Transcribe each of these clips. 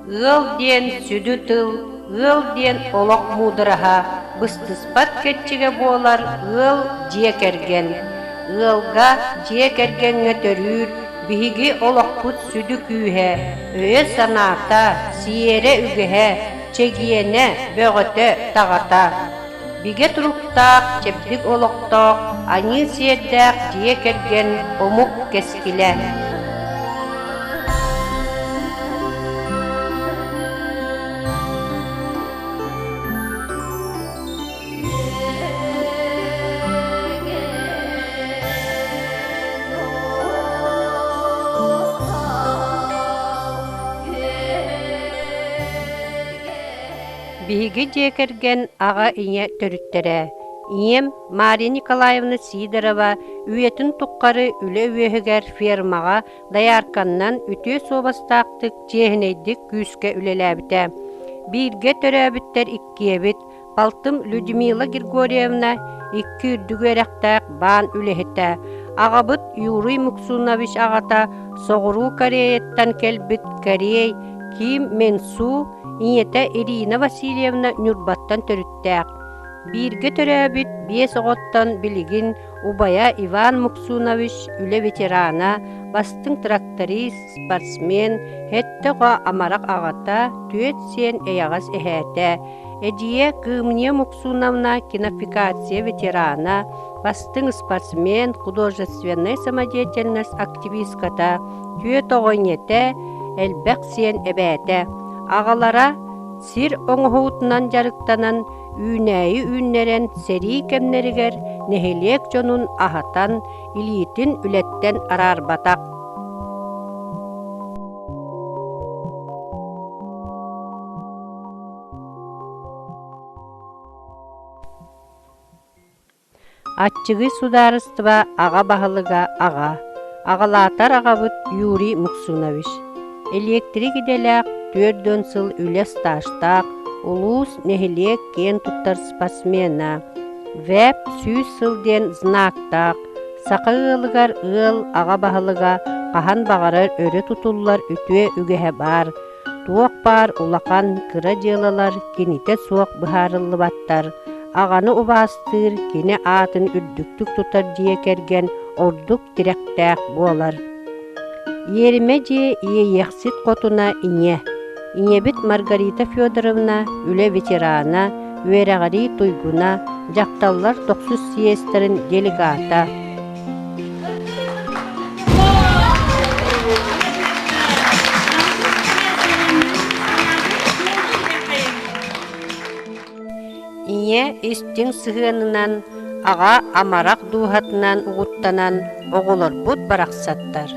Ыал диэн сүдү тыл, ыал диэн олох муудараһа, быстыспат кэрчигэ буолар ыал дьиэ кэргэн. Ыалга, дьиэ кэргэҥҥэ төрүүр биһиги олохпут сүдү күүһэ, өйө-санаата, сиэрэ-үгэһэ, чэгиэнэ, бөҕөтө-таҕата. Бигэ туруктаах, чэбдик олохтоох, аньыы сиэрдээх дьиэ кэргэн омук кэскилэ. Биһиги дьиэ кэргэн аҕа-ийэ төрүттэрэ. Ийэм Мария Николаевна Сидорова үйэтин тухары үлэ үөһүгэр фермаҕа доярканнан үтүө суобастаахтык, чиэһинэйдик күүскэ үлэлээбитэ. Бииргэ төрөөбүттэр иккиэбит, Балтым Людмила Григорьевна икки үрдүк үөрэхтээх баан үлэһитэ, аҕабыт Юрий Муксунович аҕата Соҕуруу Кореяттан кэлбит корей Ким Менсу ийэтэ Ирина Васильевна Ньурбаттан төрүттээх. Бииргэ төрөөбүт биэс оҕоттон билигин убайа Иван Муксунович үлэ ветерана, бастыҥ тракторист, спортсмен, сэттэ оҕо амарах аҕата, түөрт сиэн эйэҕэс эһээтэ, Эдьиийэ Кыымния Муксуновна кинофикация ветерана, бастыҥ спортсмен, художественнай самодеятельность активистката, түөрт оҕо ийэтэ, элбэх сиэн эбээтэ. Аҕалара сир оҥоһуутунан дьарыктанан, үүнээйи үүннэрэн сэрии кэмнэригэр нэһилиэк дьонун аһатан, илиитин үлэттэн араарбатах. Аччыгый судаарыстыба аҕа баһылыга аҕа, аҕалаатар аҕабыт Юрий Муксунович. Электрик идэлээх, 40 сыл үлэ стажтаах, улуус, нэһилиэк киэн туттар спортсмена, ВЭП 100 сыл диэн знактаах, саха ыалыгар ыал аҕа баһылыга хаһан баҕарар өрө тутуллар үтүө үгэһэ баар, Туох баар улахан, кыра дьыалалар кинитэ суох быһаарыллыбаттар, аҕаны убаастыыр, кини аатын үрдүктүк тутар дьиэ кэргэн ордук тирэхтээх буолар. Иэримэ дьиэ Иэйиэхсит хотуна ийэ. Ийэбит Маргарита Федоровна үлэ ветерана, үөрэҕирии туйгуна, дьахталлар тохсус съезтэрин делегата. Ийэ истиҥ сыһыанынан, аҕа амарах дууһатынан угуттанан оҕолорбут барахсаттар.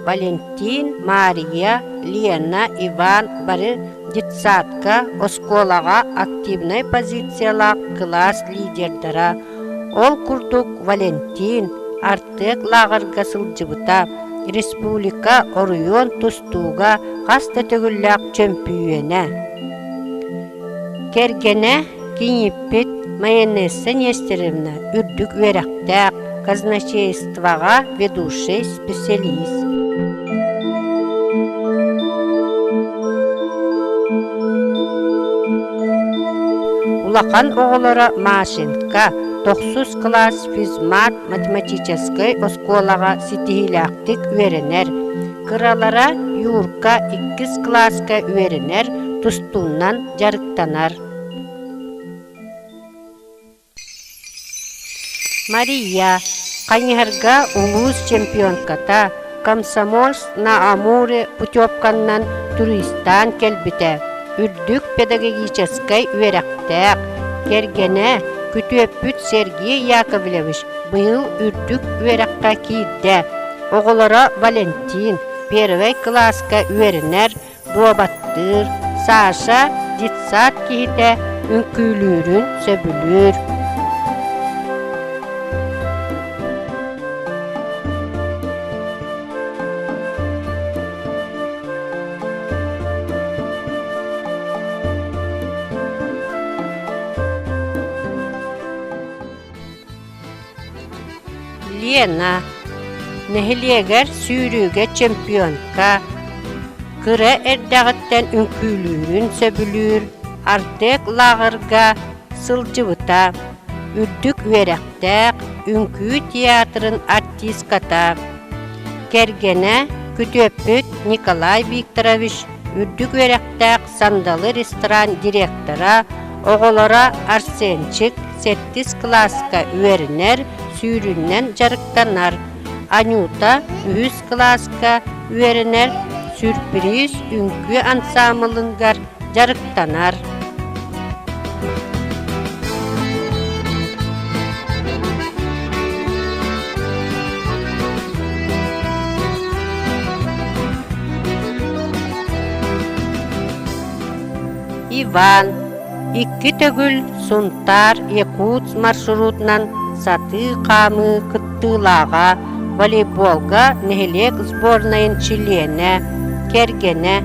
Валентин, Мария, Лена, Иван бары детсадка, оскуолаҕа активнай позициялаах кылаас лидердара, Ол курдук Валентин Артек лааҕырга сылдьыбыта, республика, оройуон тустууга хас да төгүллээх чөмпүйүөнэ. Кэргэнэ кийииппит Майонесса Нестеровна үрдүк үөрэхтээх, казначействоҕа ведущай специалист. Улахан оҕолоро Машенька тохсус кылаас физмат математическай оскуолаҕа ситиһиилээхтик үөрэнэр, кыралара Юрка иккис кылааска үөрэнэр, тустуунан дьарыктанар. Мария хайыһарга улуус чемпионката, комсомольск на Амуре путевканнан туристаан кэлбитэ, үрдүк педагогическай үөрэхтээх, кэргэнэ, күтүөппүт Сергей Яковлевич быйыл үрдүк үөрэххэ киирдэ, оҕолоро Валентин первай кылааска үөрэнэр, дуобаттыыр, Саша детсад киһитэ үҥкүүлүүрүн сөбүлүүр. Лена нэһилиэгэр сүүрүүгэ чемпионка. Кыра эрдэҕиттэн үҥкүүлүүрүн сөбүлүүр, Артек лааҕырга сылдьыбыта, үрдүк үөрэхтээх, үҥкүү театрын артистката. Кэргэнэ, күтүөппүт Николай Викторович үрдүк үөрэхтээх Сандалы ресторан директора, оҕолоро Арсенчик сэттис кылааска үөрэнэр, сүүрүүнэн дьарыктанар, Анюта үһүс кылааска үөрэнэр, Сюрприз үҥкүү ансаамылыгар дьарыктанар. Иван икки төгүл Сунтаар Якутск маршрутунан сатыы хаамыы кыттыылааҕа, волейболга нэһилиэк сборнайын чилиэнэ, кэргэнэ,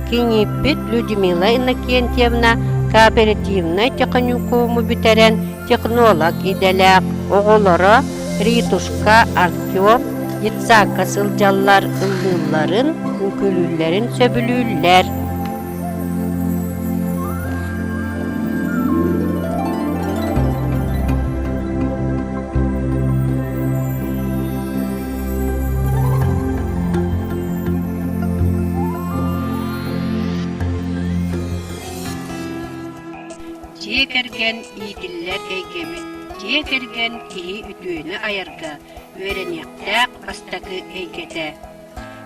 кийииппит Людмила Иннокентьевна кооперативнай техникуму бүтэрэн технолог идэлээх, оҕолоро Ритушка, Артем детсадка сылдьаллар, ыллыылларын, үҥкүүлүүллэрин сөбүлүүллэр. Дьиэ кэргэн иитиллэр эйгэмит, дьиэ кэргэн киһи үтүөнү айарга үөрэниэхтээх бастакы эйгэтэ.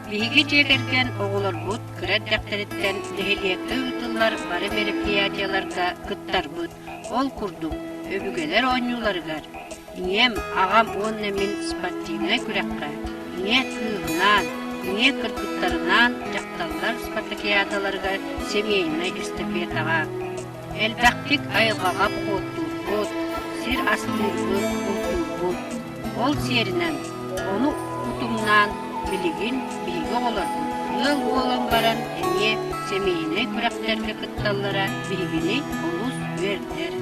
Биһиги дьиэ кэргэн оҕолорбут кыра эрдэхтэриттэн нэһилиэккэ ыытыллар бары мероприятиеларга кыттарбыт. Ол курдук, өбүгэлэр оонньууларыгар ийэм, аҕам уонна мин спортивнай күрэххэ ийэ кыыһынаан, ийэ кыргыттарынаан дьахталлар спартакиадаларыгар семейнай эстафетаҕа Элбэхтик айылҕаҕа походтуурбут, сир астыырбыт, бултуурбут. Ол сиэринэн, ону утумнаан билигин биһиги оҕолорбут ыал буолан баран эмиэ сэмиэйинэй күрэхтэргэ кытталлара биһигини олус үөрдэр.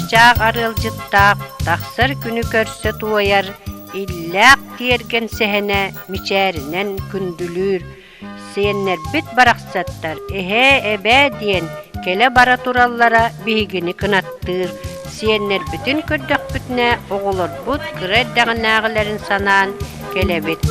Чыычаах арыалдьыттаах тахсар күнү көрсө туойар, иллээх тиэргэн сэһэнэ мичээринэн күндүлүүр. Сиэннэрбит барахсаттар эһээ-эбээ диэн кэлэ-бара тураллара биһигини кынаттыыр. Сиэннэрбитин көрдөхпүтүнэ оҕолорбут кыра эрдэҕинээҕилэрин санаан кэлэбит.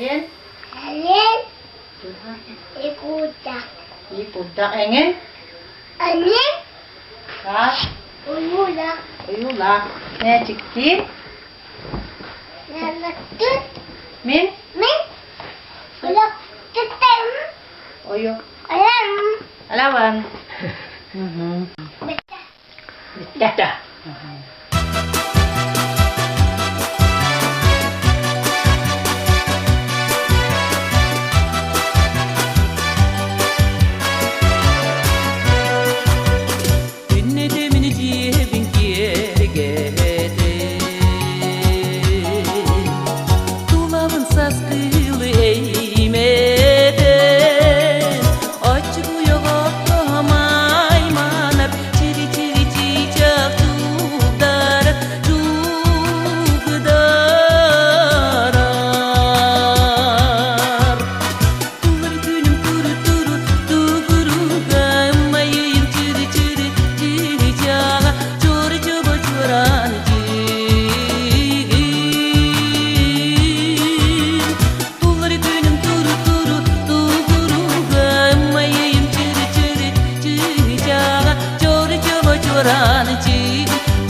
Элиэн? Элиэн Якутта. Якутта. Эҥин? Эҥин? Таас? Уйуулаах. Уйуулаах. Мээчиктиир? Мээчиктиир. Мин? Мин? Улахтыктым. Ойу. Алам. Алабан. Бүттэ. Күннэтэмин дьиэбин киэргэтэн, Тулабын саскылы эймэтэн, Оччугуйоҕо майманар, Чири-чири чичах чугдар, чугдарар. Тулар күнүм туру-туру, тугуруга, Майыйым чири-чири, чичаҕа, Чорчобо чуоран Тулар күнүм туру-туру, тугуруга, Майыйым чири-чири, чичаҕа, Чорчобо чуоран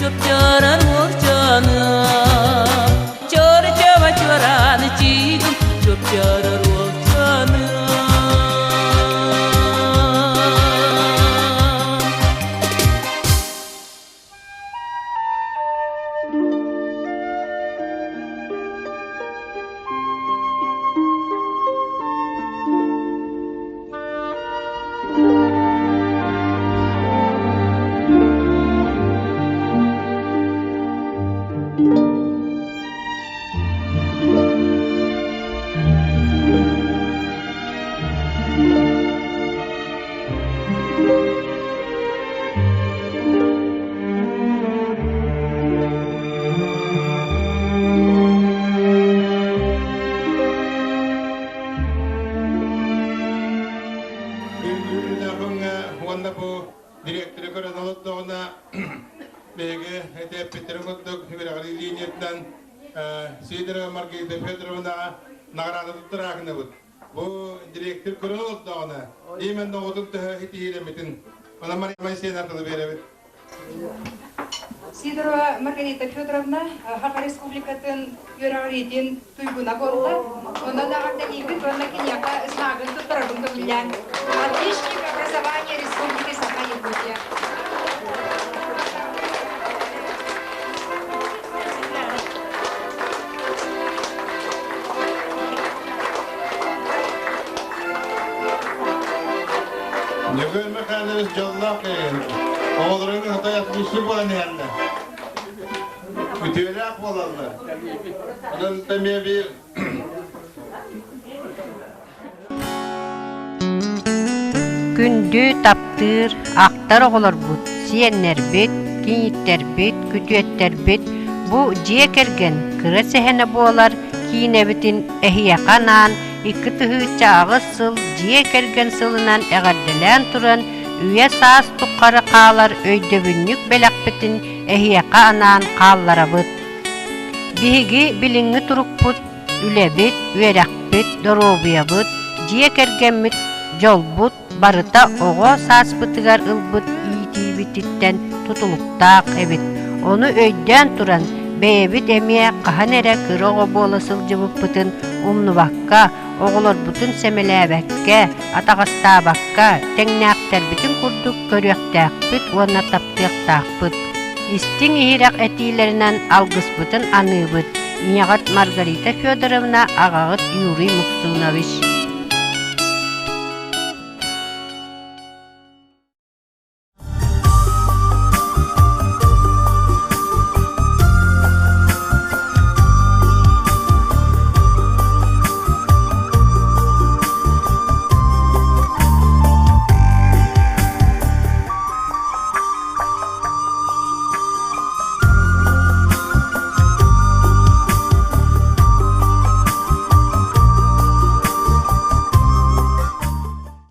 чоп-чоран уолчаным. Чорчобо чуоран чигим, чоп-чорар уолчаным. Уонна бу дириэктэри көрөн олордоҕуна биһиги эппиттэрин курдук үөрэҕирии линиятынан Сидорова Маргарита Федоровнаҕа наҕараада туттараахынабыт. Бу дириэктэр көрөн олордоҕуна именно оҕотун төһө итиһиилэммитин онон Мария Моисеевна тылы биэрэбит. Сидорова Маргарита Федоровна Саха Республикатын үөрэҕириитин туйгуна буолла. Онон эҕэрдэлиибит уонна киниэхэ знагын туттарабын көҥүллээн. Отличник образования Республики Саха-Якутия. Ньукуй Михайлович дьоллоох кэргэн. Оҕолоруҥ хотой отличник буолан иһэллэр. Үтүөлээх буолаллар. Онон эмиэ биир Күндү, таптыыр, ахтар оҕолорбут, сиэннэрбит, кийииттэрбит, күтүөттэрбит бу дьиэ кэргэн кыра сэһэнэ буолар киинэбитин эһиэхэ анаан 2008 сыл дьиэ кэргэн сылынан эҕэрдэлээн туран үйэ-саас тухары хаалар өйдөбүнньүк бэлэхпитин эһиэхэ анаан хаалларабыт. Биһиги билиҥҥи турукпут Үлэбит, үөрэхпит, доруобуйабыт, дьиэ кэргэммит, дьолбут барыта оҕо сааспытыгар ылбыт иитиибититтэн тутулуктаах эбит. Ону өйдөөн туран, бэйэбит эмиэ хаһан эрэ кыра оҕо буола сылдьыбыппытын умнубакка, оҕолорбутун сэмэлээбэккэ, атаҕастаабакка, тэҥнээхтэрбитин курдук көрүөхтээхпит уонна таптыахтаахпыт. Истиҥ иһирэх этиилэринэн алгыспытын аныыбыт. Ийэҕит Маргарита Федоровна, аҕаҕыт Юрий Муксунович.